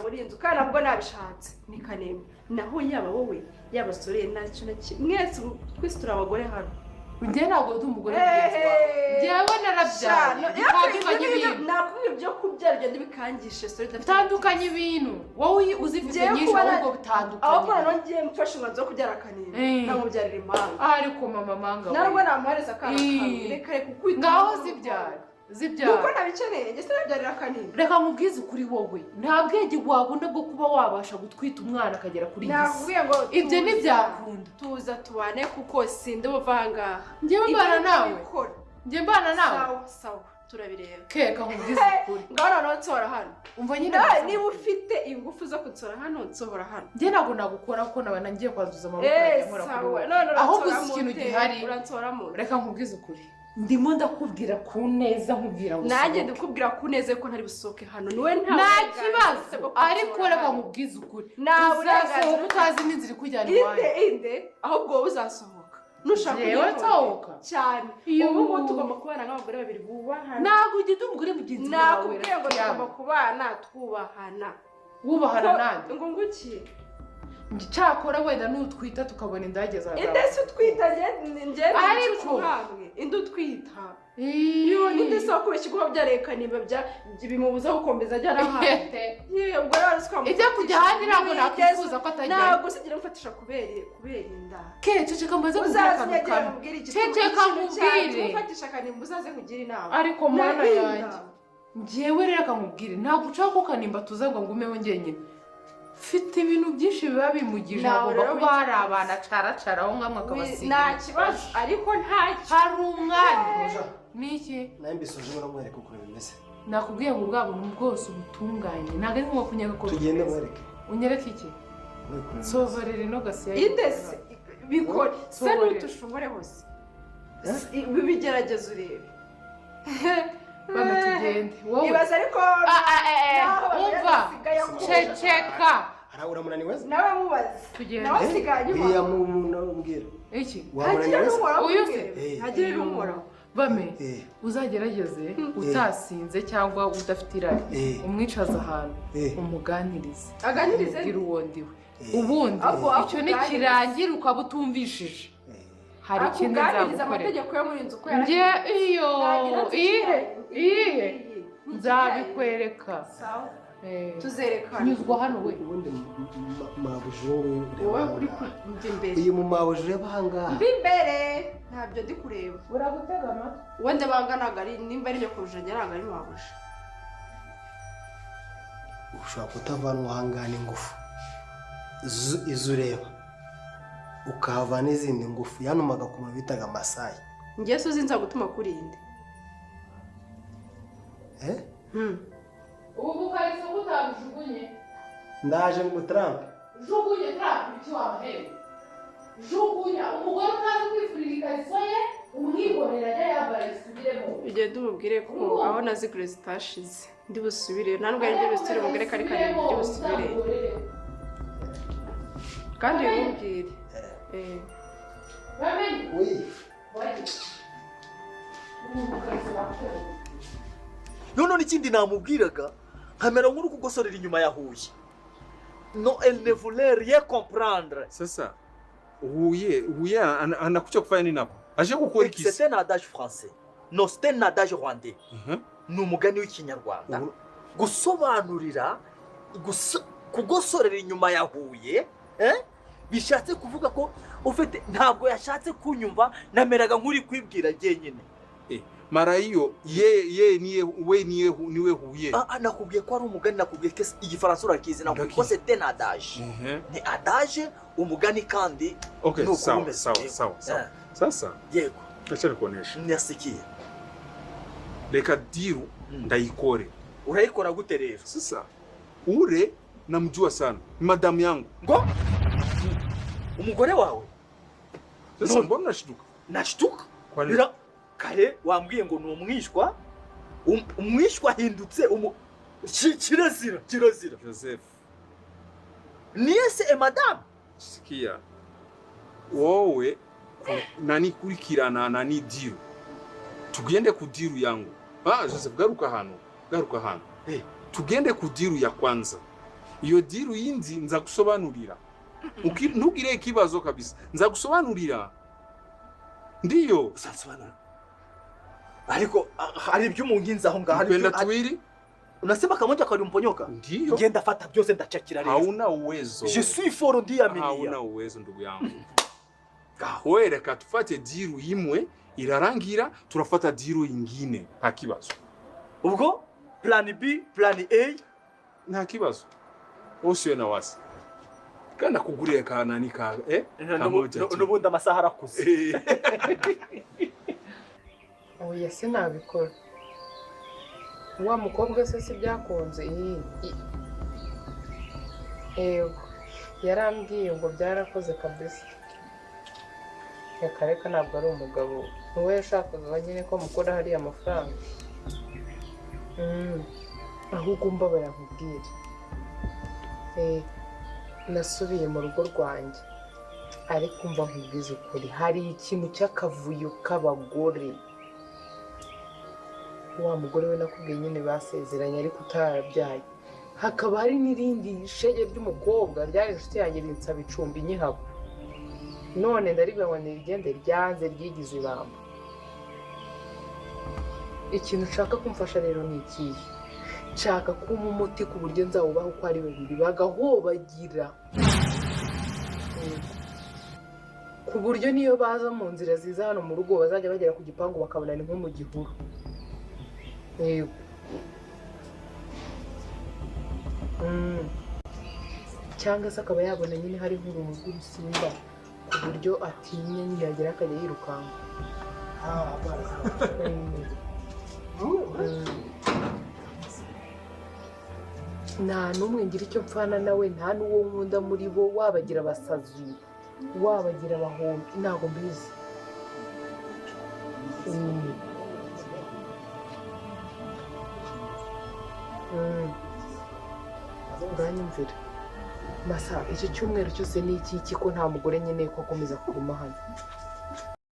Muri iyi nzu kandi nabwo nabishatse ni Kanimba, naho yaba wowe yaba Soreye, ntacyo na kimwe, mwese ubu twese turi abagore hano. Njye ntabwo ndi umugore mugenzi wawe, njyewe narabyaye. Bitandukanye ibintu. Nakubwiye ibyo kubyara bigenda bikangishe Soreye idafite. Bitandukanye ibintu, wowe uzifite Ngiye nyinshi kuba ahubwo bitandukanye. Aho kubona nongeye mfashe umwanzuro wo kubyara Kanimba, namubyarira impanga. Ariko mama manga we. Ntabwo namuhereza akana kamwe, reka reka ukwita Ngaho zibyara, zibyara. Kuko nabikeneye, njye sinabyarira Kanimba. Reka nkubwize ukuri, wowe nta bwenge wabona bwo kuba wabasha gutwita umwana akagera kuri iyi si. Nakubwiye ngo Ibyo tuza. ntibyakunda. Tuza tubane kuko sindi buva aha ngaha. Njyewe mbana Ibyo nawe? ndabikora. Njye mbana nawe? Sawa sawa, turabireba. Keka nkubwize ukuri. Ngaho noneho nsohora hano. Umva nyine. Nawe Nkubwize niba ukuri. ufite ingufu zo kunsora hano, nsohora hano. Njye ntabwo nagukora kuko naba ngiye kwanduza amaboko yanjye nkora kuri Sawa. wowe. None Ahubwo uransora uzi ikintu mu nte, gihari? Uransora mu nte. Reka nkubwize ukuri, ndimo ndakubwira ku neza, nkubwira ngo Nanjye usohoke. ndikubwira ku neza ko ntari busohoke hano, niwe nta Nta burenganzira kibazo, ufite bwo ariko kunsora reka hano. nkubwize ukuri, Nta uzasohoka burenganzira. utazi n'inzira ikujyana Inde? iwanyu. Inde? Ahubwo wowe uzasohoka nushaka Jewe unyihorere. nsohoka? Cyane. Iyo. Ubu ngubu tugomba kubana nk'abagore babiri bubahana. Ntabwo ugenda umugore mugenzi wawe. Nakubwiye ngo Rafiyamu. tugomba kubana twubahana. Wubahana nande? Ngo nguki? Cyakora wenda nutwita tukabona indage zawe. Inde se utwita? Njye nkamwe inde utwita? Yo, ninde se wakubeshya ko wabyariye Kanimba bya bimubuza gukomeza ajya n'ahandi? Ye, ubwo rero ruswa. Ibyo kujya ahandi ntabwo nakwifuza ko atajyayo. Ntabwo usigira umfatisha kubera inda. Ke, ceceka mbaze kubwira Uzaze akantu unyegere kamwe. mubwire igituma Ceceka ikintu nkubwire. cyatuma umfatisha Kanimba, uzaze nkugire inama. Ariko Mana Narinda. yanjye, njyewe rero akamubwire, ntabwo ushaka ko Kanimba tuza ngo ngumeho njyenyine, mfite ibintu byinshi biba bimugije. Nawe Hagomba rero kuba hari abantu acaracaraho nkamwe akabasiga. Nta kibazo, ariko ntacyo. Hari umwanya niki? Nawe mbisoje uramwereka ukuntu bimeze. Nakubwiye ngo bwa buntu bwose ubutunganye, ntabwo ari ngombwa kunyereka uko Tugende. bimeze. Mwereke. Unyereke iki? Mwereke ukuntu bimeze. Sohorera ino gasiya. Inde se bikore se? Sohorera. N'utushobore hose bigerageza urebe. Bana, tugende wowe. Ibaze ariko. Ah, ah, eh, eh, Naho umva. basigaye akunda. Ceceka. Ara uramunaniwe se? Nawe mubaze. Tugende. Nawe asigaye anyuma. Uriya mbwira. Iki? Hagira Wamunaniwe se? n'uhoraho. Uyu se? Hagira n'uhoraho. Bame, uzagerageze utasinze cyangwa udafite irari, umwicaze ahantu, umuganirize, Aganirize? umubwire uwo ndiwe. Ubundi Ahubwo icyo akuganirize. nikirangira ukaba utumvishije, hari ikindi Akuganiriza nzagukorera. amategeko yo muri iyi nzu ko Njye iyo Nagira ati, iyihe iyihe? Iyi. Nzabikwereka. Sawa. Eh, Tuzerekana. Nyuzwa hano we. Ubundi mabuja uyu nguyu Wowe ureba uri ahangaha. kujya imbere. Uyu mu mabuja ureba ahangaha. Mbi imbere, ntabyo ndi kureba. Uragutega amatwi. Wenda banga ntabwo ari, nimba ari nyokobuja, njye ntabwo ari mabuja. Ushobora kutavanwa ahangaha n'ingufu izo ureba, ukahavana n'izindi ngufu yanumaga ku muntu bitaga Masayi. Njye se uzi nzagutuma kuri inde? Eh? Ubu bukariso ko utabujugunye? Ndaje ngo Trump. Jugunye Trump, iki wamuhewe? Jugunya. Umugore utazi kwifurira ikariso ye, umwihorera ajya yambara isubiremo. Ugende umubwire ko aho nazigure zitashize, ndi busubire. Nta nubwo ari byo busubire, umubwire ko ari karindwi ndi busubire kandi ubimubwire. Eh. Bamenye. Oui. Ubu bukariso bakuwe. Noneho n'ikindi namubwiraga nkamera nk'uri kugosorera inyuma ya Huye. No, elle ne voulait rien comprendre. Sasa Huye, Huye anakuja kufanya nini hapo? Aje gukora iki? C'est un adage français, non, c'est un adage rwandais. Ni umugani w'ikinyarwanda. Gusobanurira kugosorera inyuma ya Huye, eh? Bishatse kuvuga ko ufite ntabwo yashatse kunyumva, nameraga nk'uri kwibwira jyenyine. Eh, mara hiyo ye niye we niye niwe Huye. Ah, ah, nakubwiye ko ari umugani, nakubwiye ko igifaransa urakizi, nakubwiye ko Ndakizi. c'est un adage. Ni adage, umugani kandi. Okay, Nuko sawa umeze. sawa Yego. sawa sawa. Eh, Sasa yego. acha nikuoneshe. Nasikiye. Reka diru ndayikore. Urayikora gute rero? Sasa ure namjua sana. Ni madamu yangu. Ngo umugore wawe? Sasa No. mbona unashtuka? Nashtuka? Kwa nini? Bira kare wambwiye ngo ni umwishwa, umwishwa ahindutse umu kirazira, kirazira. Joseph, Niye se madamu? Sikia. Wowe nani kurikirana nani diru. Tugende ku diru yangu. Ah, Joseph, garuka hano. Garuka hano. Eh. Tugende ku diru ya kwanza. Iyo deal yindi nzakusobanurira. Ntugire ikibazo kabisa, nzagusobanurira. Ndiyo. Usansobanura ariko hari ibyo umunginzi aho ngaho, hari Kwenda ibyo- tuwili. Unasema kamoja kalimponyoka. Ndiyo. Ngenda fata byose ndachakira rero. Hauna uwezo. Je suis fort ndiyaminiya. Hauna uwezo ndugu yangu. Wewe reka tufate deal imwe irarangira, turafata deal ingine, nta kibazo. Ubwo plan B, plan A. Nta kibazo. Usiwe na wasi. Kandi akuguriye ka nani ka kamoja tu. N'ubundi amasaha arakuze. Oya, sinabikora. Wa mukobwa se si byakunze? Yego, yarambwiye ngo byarakoze kabisa. Reka reka, ntabwo ari umugabo niwe yashakaga nyine ko mukora hariya amafaranga. Ahubwo mbabarira nkubwire, nasubiye mu rugo rwanjye, ariko mva nkubwize ukuri, hari ikintu cy'akavuyo k'abagore. Wa mugore we nakubwiye nyine basezeranye ariko utarabyaye, hakaba hari n'irindi shege ry'umukobwa ryari inshuti yanjye rinsaba icumbi nkihaba, none ndaribwira ngo nirigende, ryanze, ryigize ibamba. Ikintu nshaka kumfasha rero ni ikihe? Nshaka kumpa umuti ku buryo nzawubaha uko ari babiri bagahobagira, ku buryo niyo baza mu nzira ziza hano mu rugo bazajya bagera ku gipangu bakabona ni nko mu gihuru. Yego. Cyangwa se akaba yabona nyine hari nk'uruntu rw'urusimba ku buryo atinya nyine yagera akajya yirukanka. Nta n'umwe ngira icyo mpfana nawe, nta n'uwo nkunda muri bo, wabagira abasazi, wabagira abahombi, ntabwo mbizi. Uranyumvira masa, icyo cyumweru cyose ni iki ko nta mugore nkeneye ko akomeza kuguma hano?